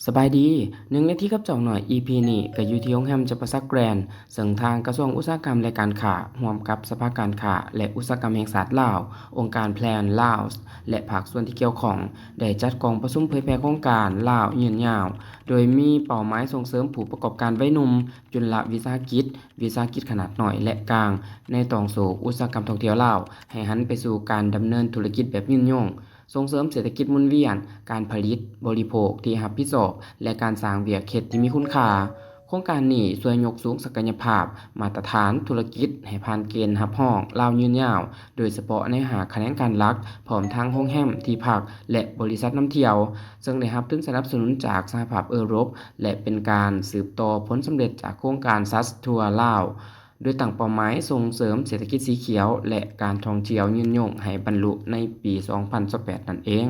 ສະບາຍດີ ໜຶ່ງນາທີກັບຈອກໜ້ອຍ ອີພີນີ້ກໍຢູ່ທີ່ໂຮງແຮມຈັກປາສັກແກຣນ ເຊິ່ງທາງກະຊວງອຸດສາຫະກຳ ແລະ ການຄ້າ ຮ່ວມກັບສະພາການຄ້າ ແລະ ອຸດສາຫະກຳແຫ່ງຊາດລາວ, ອົງການແພລນລາວ ແລະ ພາກສ່ວນທີ່ກ່ຽວຂ້ອງ ໄດ້ຈັດກອງປະຊຸມເຜີຍແຜ່ໂຄງການລາວຍືນຍາວ ໂດຍມີເປົ້າໝາຍສົ່ງເສີມຜູ້ປະກອບການໄວໜຸ່ມ, ຈຸນລະວິສາຫະກິດ, ວິສາຫະກິດຂະໜາດນ້ອຍ ແລະ ກາງ ໃນຕ່ອງໂສ້ອຸດສາຫະກຳທ່ອງທ່ຽວລາວ ໃຫ້ຫັນໄປສູ່ການດຳເນີນທຸລະກິດແບບຍືນຍົງ, ສົ່ງເສີມເສດຖະກິດໝູນວຽນ, ການຜະລິດບໍລິໂພກທີ່ຮັບຜິດຊອບ ແລະ ການສ້າງວຽກເຮັດທີ່ມີຄຸນຄ່າ. ໂຄງການນີ້ຊ່ວຍຍົກສູງສັກກະຍະພາບມາດຕະຖານທຸລະກິດໃຫ້ຜ່ານເກນຮັບຮອງລາວຍືນຍາວ, ໂດຍສະເພາະໃນຫ້າຂະແໜງການຫຼັກ, ພ້ອມທັງໂຮງແຮມ, ທີ່ພັກ ແລະ ບໍລິສັດນຳທ່ຽວ, ເຊິ່ງໄດ້ຮັບທຶນສະໜັບສະໜູນຈາກສະຫະພາບເອີຣົບ ແລະ ເປັນການສືບຕໍ່ຜົນສຳເລັດຈາກໂຄງການ Just Tour ລາວ ໂດຍຕັ້ງເປົ້າໝາຍສົ່ງເສີມເສດຖະກິດສີຂຽວ ແລະ ການທ່ອງທ່ຽວຍືນຍົງໃຫ້ບັນລຸໃນປີສອງພັນຊາວແປດນັ້ນເອງ.